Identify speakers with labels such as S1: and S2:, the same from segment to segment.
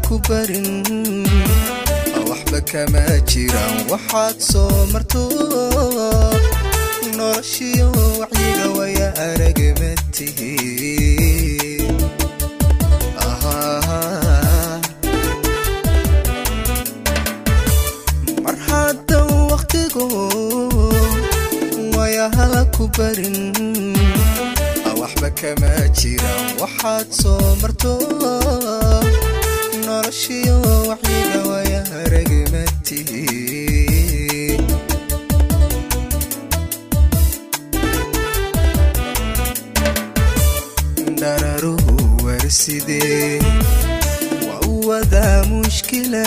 S1: ku barin, waxba kama jiraan waxaad soo marto. Noloshiyo wacyiga waya aragma tihi. Mar haddan waqtigu wayahala ku barin, waxba kama jiraan waxaad soo marto. Noloshiyo wacyiga waya aragma tihi. Dhararuhu warsidee waa u wadaa mushkila,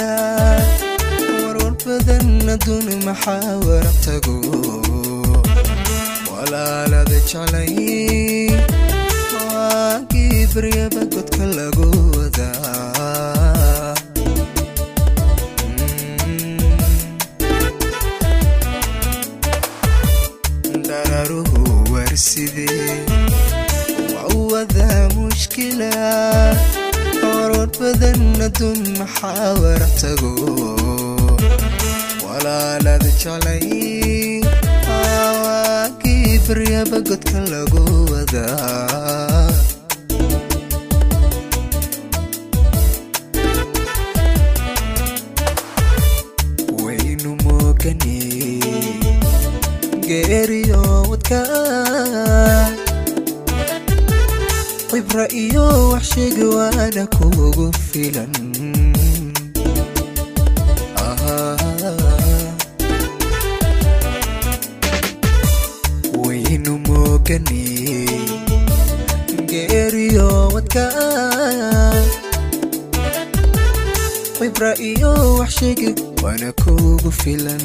S1: warwar badan adduun maxaa waraq tago. Walaalada jeclay waagii baryaba godka lagu wadaa. Dhararuhu warsidee waa u wadaa mushkila, warwar badan adduun maxaa waraq tago. Walaalada jeclay waagii baryaba godka lagu wadaa. Waynu moogane geeriyo wadka, cibra iyo wax sheegi waana kugu filan. Waynu moogane geeriyo wadka, cibra iyo wax sheegi waana kugu filan.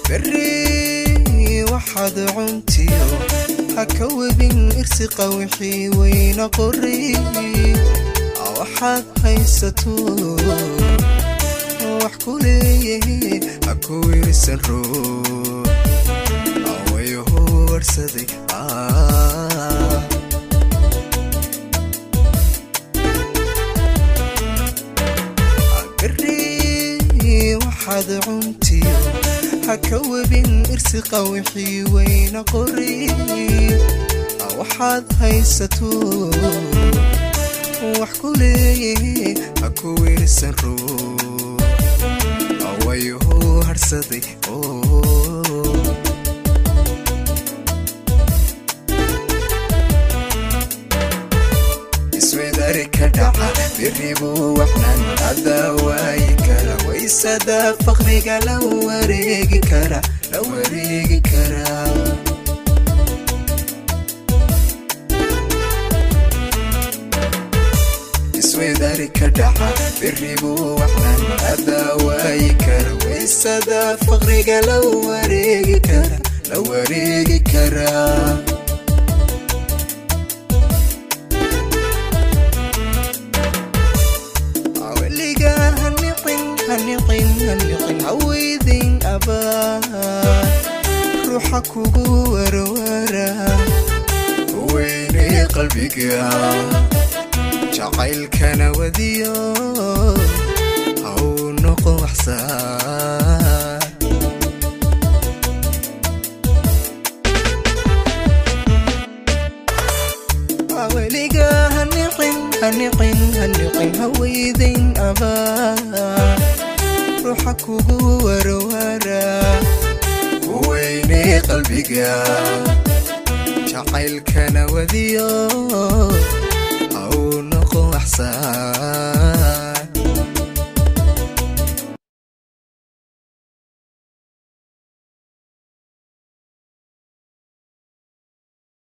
S1: Berri waxaad cuntiyo ha ka webin irsiqa, wixii weyna qori. Waxaad haysato wax ku leeyahay ha ku wirsan roo awayaho warsaday. Berri waxaad cuntiyo ha ka webin irsiqa, wixii weyna qori. Waxaad haysato wax ku leeyahay ha ku wirsan roo awayaho harsaday. Iswedari ka dhaca biribu waxnan adaa waayi kara, waysada faqriga la wareegi kara, la wareegi karaa. Iswedari ka dhaca biribu waxnan adaa waayi kara, waysada faqriga la wareegi kara, la wareegi karaa. Weligaa haniqin, haniqin, haniqin, haweydin abaa ruuxa kugu warwara. Weynay qalbiga jacaylkana wadiyo haw noqo waxsaa. Weligaa haniqin, haniqin, haniqin, haweydin abaa ruuxa kugu warwara. Weynay qalbiga jacaylkana wadiyo